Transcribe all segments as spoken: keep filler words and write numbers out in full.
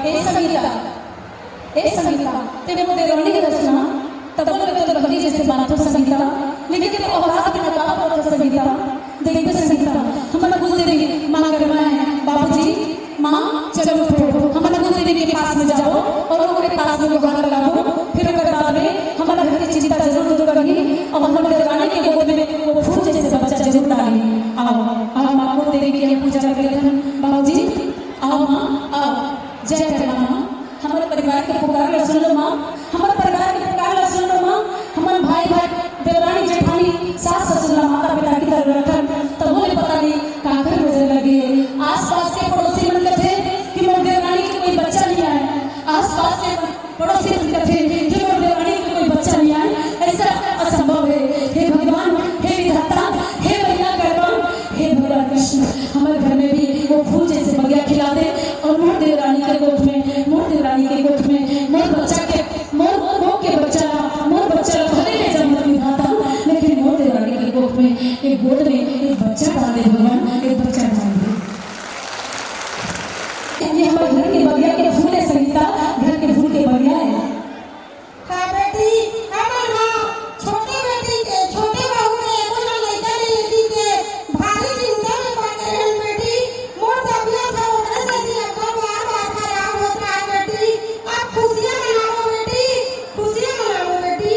ए संगीता, ए संगीता, ते मोर देवरानी के दस ना, तब बोले तो भतीजे से बात हो संगीता, लेकिन ते औलाद के नकाब हो संगीता, देखबे संगीता, हमर कुल देवी माँ करवाए, बाबूजी, माँ, चलो उठो, हमर कुल देवी के पास में जाओ और ओकरे पास में गुहार लगाओ, फिर ओकर बाद में हमर घर के चिंता जरूर दूर करही और हमर देवरानी के गोद में वो फूल जैसे बच्चा जरूर डाली। आओ, आओ माँ कुल देवी की हम पूजा कर लेते हैं, बाबूजी, आओ माँ, आओ, जय करना माँ। हमर परिवार के पुकार ला सुन लो माँ, हमर परिवार के पुकार ला सुन लो माँ। हमर भाई भाई, देवरानी जेठानी, सास ससुर ला माता पिता की तरह रखन, तब बोले पता नहीं काकर नजर लगे। आसपास के पड़ोसी मन कथे कि मोर देवरानी के कोई बच्चा नहीं आए। आसपास के पड़ोसी मन कथे कि मोर देवरानी के कोई बच्चा नहीं आए, ऐसा असंभव है। हे भगवान, हे विधाता, हे मैया करवान, हे भगवान कृष्ण, हमर घर में भी वो फूल जैसे बगिया खिला दे और मोर देवरानी के कोख में, मोर देवरानी के कोख में, मोर बच्चा के, मोर कोख के बच्चा, मोर बच्चा भले ले जा मत विधाता, लेकिन मोर देवरानी के कोख में एक गोद में एक बच्चा डाल दे भगवान, एक बच्चा डाल दे। ये हमर घर के बगिया के फूल है संगीता, घर के फूल के बगिया है। हाँ बेटी, हमर माँ छोटे बेटी के, छोटे बहू के एको झन लइका नइ लेती के भारी चिंता में पड़ गे रहन बेटी। मोर तबियत ह ओकरे सेती अब्बड़ बार-बार खराब होत राहय बेटी। अब खुशियाँ मनावो बेटी, खुशियाँ मनावो बेटी।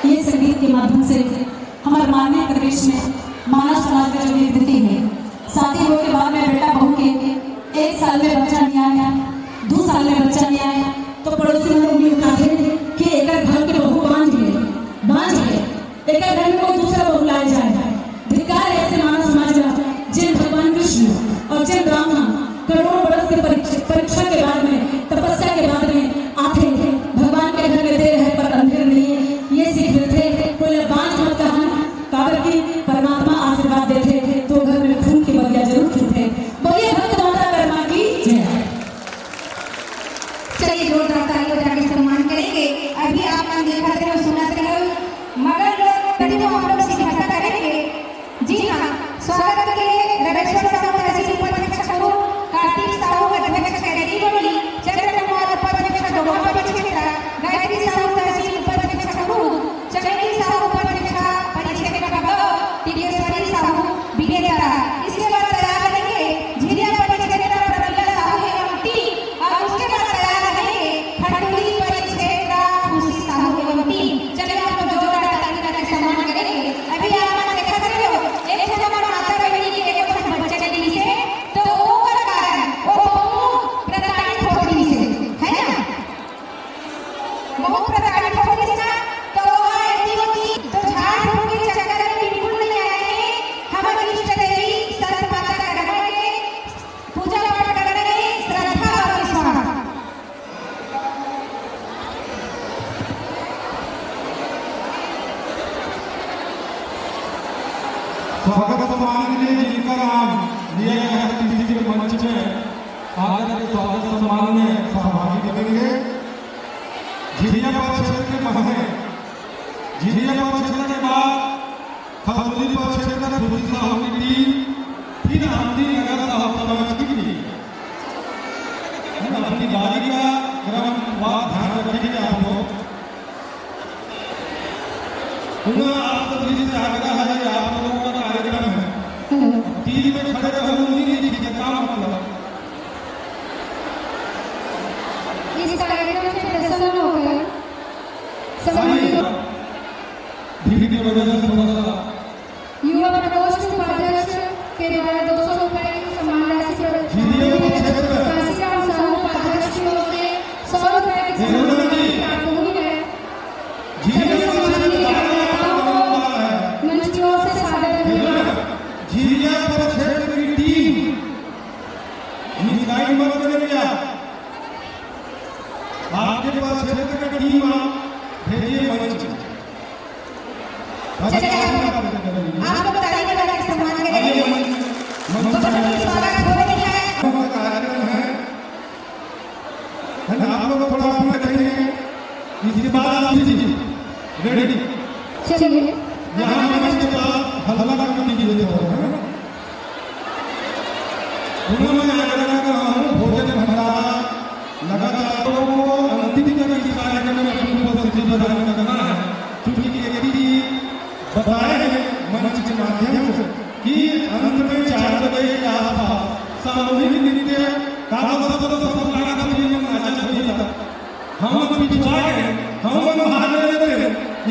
ये संगीत के माध्यम से हमर मानवीय परिवेश में मानव समाज में जो विकृति है, शादी होए के बाद में बेटा बहू के एक साल में बच्चा नहीं आया, दो साल में बच्चा नहीं आया, तो पड़ोसी मन उंगली उठाथे कि एकर घर के बहू बांझ है, बांझ है, एकर घर में कोई दूसरा बहू लाए जाए। धिक्कार है ऐसे मानव समाज ला, जेन भगवान कृष्ण और जेन राम ह करोड़ों बरस के परीक्ष-, परीक्षा के बाद में, तपस्या के बाद में आथे। भगवान के घर में देर है पर अंधेर नहीं है, ये सीख मिलथे। कोई ला बांझ मत कहन, काबर कि परमात्मा आशीर्वाद देथे तो घर में खून के बगिया जरूर खिलथे। बोलिए भक्त माता कर्मा की जय। चलिए जोरदार ताली बजा के सम्मान करेंगे। अभी आप मन देखत रहे हो, सुनत रहे हो, मगर लोग कभी तो हम लोग से इकट्ठा करेंगे। जी हाँ, स्वागत के लिए रमेश्वर साहू तहसील उपाधीक्षक आगे के स्वागत सम्मान में सहभागी बनेंगे। झिरिया प्रक्षेत्र के पहले, झिरिया प्रक्षेत्र के बाद खतौली प्रक्षेत्र खुशी साहू की टीम, फिर आमदी नगर साहू समाज की टीम। है ना, अपनी बारी का क्रमवार ध्यान रखेंगे आप लोग। पुनः आप सभी से आग्रह है, आप लोगों का कार्यक्रम है। टीवी में खड़े रहो, नहीं देखिए, क्या मतलब? इस कार्यक्रम से प्रसन्न होकर सम्मानित भीड़ की वजह से थोड़ा सा युवा प्रकोष्ठ उपाध्यक्ष के द्वारा दो सौ रुपए की सम्मान राशि प्रदान की गई है। काशीराम साहू उपाध्यक्ष की ओर से सौ रुपए की सम्मान राशि प्राप्त हुई है। सभी सम्मानित कार्यकर्ताओं को मंच की ओर से सादर अभिवादन। झिरिया प्रक्षेत्र की टीम, मिस गाइड मत करिए आप। आपके प्रक्षेत्र का टीम आप भेजिए मंच। चलिए, आप लोग ताली बजा के सम्मान करेंगे। मंच, मंच पर स्वागत हो रही है। कार्यक्रम है, है ना? आप लोग थोड़ा अपना करेंगे। इसके बाद आप जी, रेडी। चलिए। यहाँ मंच के पास हल्ला करने की जरूरत है, है ना? पुनः मैं आग्रह कर रहा हूँ, भोजन भंडारा लगातार लोगों को अंतिम तक इस कार्यक्रम में अपनी उपस्थिति प्रदान करना है, क्योंकि एक भी बताए हैं मंच के माध्यम से कि अंत में चार बजे के आसपास सामूहिक नृत्य का अवसर तो सब लगा था, ये नाचत हुई था। हम पिछुआ गए, हम मन हार गए थे।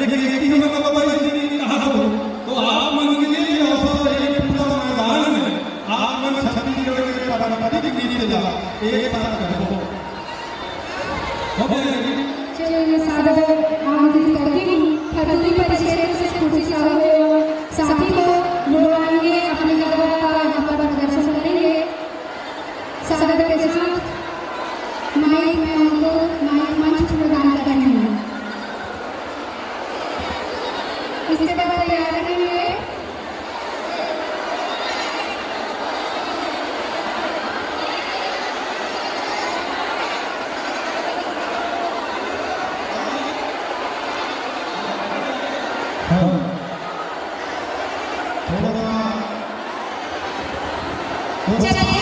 ये व्यक्ति हमको पता ही नहीं कहा तो, तो आप मन के लिए ये अवसर है, ये पूरा मैदान है। आप मन छत्तीसगढ़ के पारंपरिक नृत्य का एक साथ करो। हो गया? चलिए, मैं सादर आमंत्रित करती हूँ खतौली परिक्षेत्र से खुशी साहू एवं साथी को बुलवाएंगे, अपनी कला का यहाँ पर प्रदर्शन करेंगे। सादर के साथ माइक में उनको माइक मंच प्रदान करेंगे। इसके बाद तैयार रहेंगे। हाँ। थोड़ा सा चलिए,